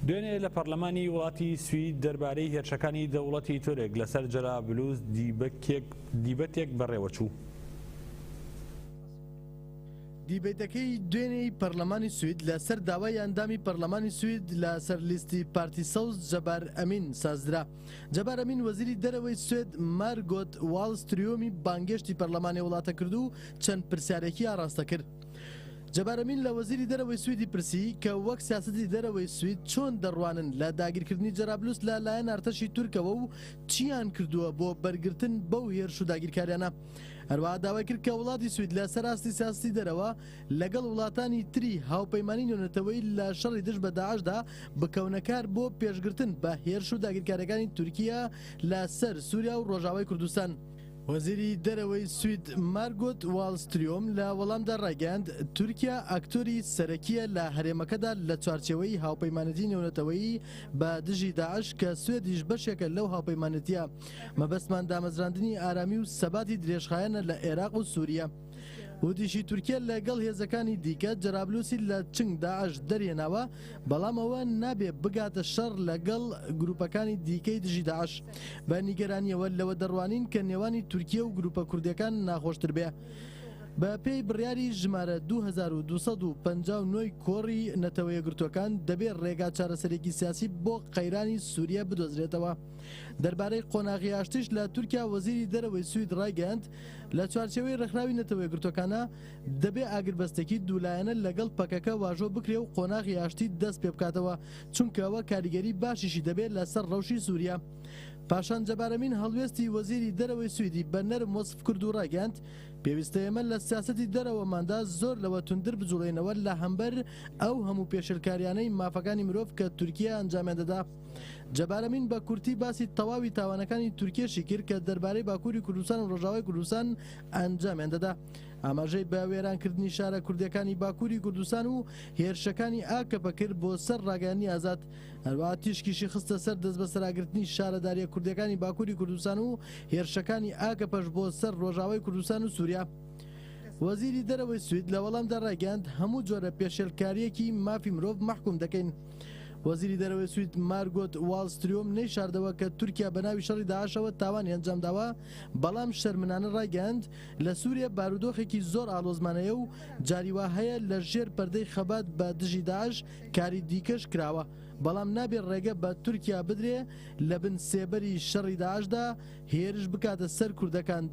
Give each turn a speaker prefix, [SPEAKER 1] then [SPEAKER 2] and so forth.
[SPEAKER 1] دوێنێ لە پەرلەمانی وڵاتی سوید دەربارەی هێرشەکانی دەوڵەتی تورک لەسەر جەرابلوس دیبەتێک بەڕێوەچوو.
[SPEAKER 2] دیبەیتەکەی دوێنێی پەرلەمانی سوید لە سەر داوای ئەندامی پەرلەمانی سوید لە سەر لیستی پارتی سەوز جەبار ئەمین سازدرا. جەبار ئەمین وەزیری دەرەوەی سوێد مارگۆت واڵستریۆمی بانگێشتی پەرلەمانی وڵاتە کرد و چەند پرسیارێکی ئاڕاستە کرد. جەبار ئەمین لە وەزیری دەرەوەی سویدی پرسی کە وەک سیاسەتی دەرەوەی سوید چۆن دەڕوانن لە داگیرکردنی جەرابلوس لە لایەن ئارتەشی تورکەوە و چیان کردووە بۆ بەرگرتن بەو هێرش و داگیرکاریانە. هەروەها داوای کرد کە وڵاتی سوید لە سەر ئاستی سیاسەتی دەرەوە لەگەڵ وڵاتانی تری هاوپەیمانی نێونەتەوەیی لە شەڕی دژ بە داعشدا بکەونە کار بۆ پێشگرتن بە هێرش و داگیرکاریەکانی تورکیە لە سەر سوریا و ڕۆژاوای کوردستان. وەزیری دەرەوەی سوید مارگۆت واڵستریۆم لە وەڵامدا ڕایگەیاند، تورکیا ئاکتۆری سەرەکییە لە هەرێمەکەدا لە چوارچێوەی هاوپەیمانێتی نێونەتەوەیی بە دژی داعش کە سوێدیش بەشێکە لەو هاوپەیمانێتییە. مەبەستمان دامەزراندنی ئارامی و سەباتی درێژخایەنە لە عێراق و سوریە. وتیشی تورکیە لە گەڵ هێزەکانی دیکە جەرابلوسی لە چنگ داعش دەرهێناوە، بەڵام ئەوە نابێ بگاتە شەڕ لە گەڵ گروپەکانی دیکەی دژی داعش. بە نیگەرانیەوە لەوە دەڕوانین کە نێوانی تورکیە و گروپە کوردیەکان ناخۆشتر بێ. بە پێی بڕیاری ژمارە 2259 ی کۆڕی نەتەوە یەکگرتووەکان دەبێ ڕێگا چارەسەرێکی سیاسی بۆ قەیرانی سوریە بدۆزرێتەوە. دەربارەی قۆناغی ئاشتیش لە تورکیا وەزیری دەرەوەی سوید ڕایگەیاند، لە چوارچێوەی ڕێکخراوی نەتەوە یەکگرتووەکانە دەبێ ئاگربەستێکی دوولایەنە لەگەڵ پەکەکە واژۆ بکرێ و قۆناغی ئاشتی دەست پێبکاتەوە، چونکە ئەوە کاریگەری باشیشی دەبێ لەسەر ڕەوشی سوریا. پاشان جەبار ئەمین هەڵوێستی وەزیری دەرەوەی سویدی بە نەرم وەسف کرد و ڕایگەیاند، پێویستە ئێمە لە سیاسەتی دەرەوەماندا زۆر لەوە توندتر بجوڵێینەوە لە هەمبەر ئەو هەموو پێشێلکاریانەی مافەکانی مرۆڤ کە تورکیا ئەنجامیان دەدا. جەبار ئەمین بە کورتی باسی تەواوی تاوانەکانی تورکیەشی کرد کە دەربارەی باکووری کوردستان و ڕۆژاوای کوردستان ئەنجامیان دەدا. ئاماژەی بە وێرانکردنی شارە کوردیەکانی باکووری کوردستان و هێرشەکانی ئاکەپە کرد بۆ سەر ڕاگەیاندنی ئازاد. هەروەها تیشکیشی خستە سەر دەستبەسەراگرتنی شارەداریە کوردیەکانی باکووری کوردستان و هێرشەکانی ئاکەپەش بۆ سەر ڕۆژاوای کوردستان و سوریا. وەزیری دەرەوەی سوید لە وەڵامدا ڕایگەیاند، هەموو جۆرە پێشێلکارییەکی مافی مرۆڤ مەحکوم دەکەین. وەزیری دەرەوەی سوید مارگۆت واڵستریۆم نەیشاردەوە کە تورکیا بە ناوی شەڕی داعشەوە تاوانی ئەنجامداوە، بەڵام شەرمنانە ڕایگەیاند، لە سوریە بارودۆخێکی زۆر ئاڵۆزمان هەیە و جاری وا هەیە لە ژێر پەردەی خەبات بە دژی داعش کاری دیکەش کراوە، بەڵام نابێ ڕێگە بە تورکیا بدرێ لە بن سێبەری شەڕی داعشدا هێرش بکاتە سەر کوردەکان.